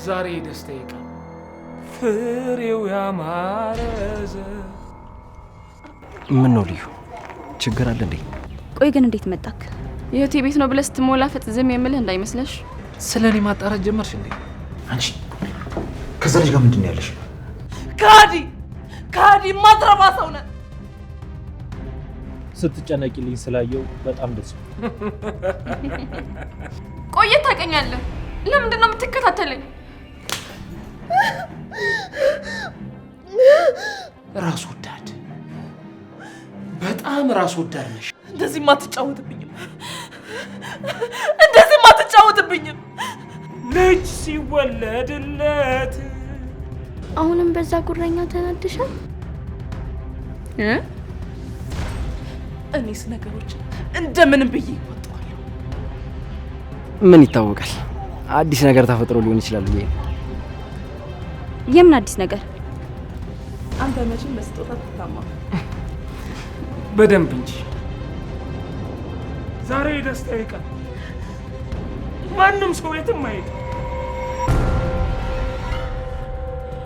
ዛሬ የደስታዬ ቀን፣ ፍሬው ያማረ ዘር። ምን ነው ልዩ ችግር አለ እንዴ? ቆይ ግን እንዴት መጣክ? የእህቴ ቤት ነው ብለህ ስትሞላፈጥ ዝም የምልህ እንዳይመስለሽ። ስለ እኔ ማጣራት ጀመርሽ እንዴ? አንቺ ከዛ ልጅ ጋር ምንድን ነው ያለሽ? ከሃዲ ከሃዲ ማትረባ ሰው ነህ። ስትጨነቂልኝ ስላየው በጣም ደስ ቆየት ታውቀኛለህ። ለምንድን ነው የምትከታተለኝ? ራስ ወዳድ፣ በጣም ራስ ወዳድ ነሽ። እንደዚህማ አትጫወትብኝም፣ እንደዚህማ አትጫወትብኝም። ልጅ ሲወለድለት አሁንም በዛ ጉረኛ ተናድሻል? እኔስ ነገሮችን እንደምንም ብዬ እወጣዋለሁ። ምን ይታወቃል፣ አዲስ ነገር ተፈጥሮ ሊሆን ይችላል ብዬ ነው። የምን አዲስ ነገር? አንተ መቼም በስጦታ ትታማ። በደንብ እንጂ። ዛሬ የደስታዬ ቀን፣ ማንም ሰው የትም አይሄድ።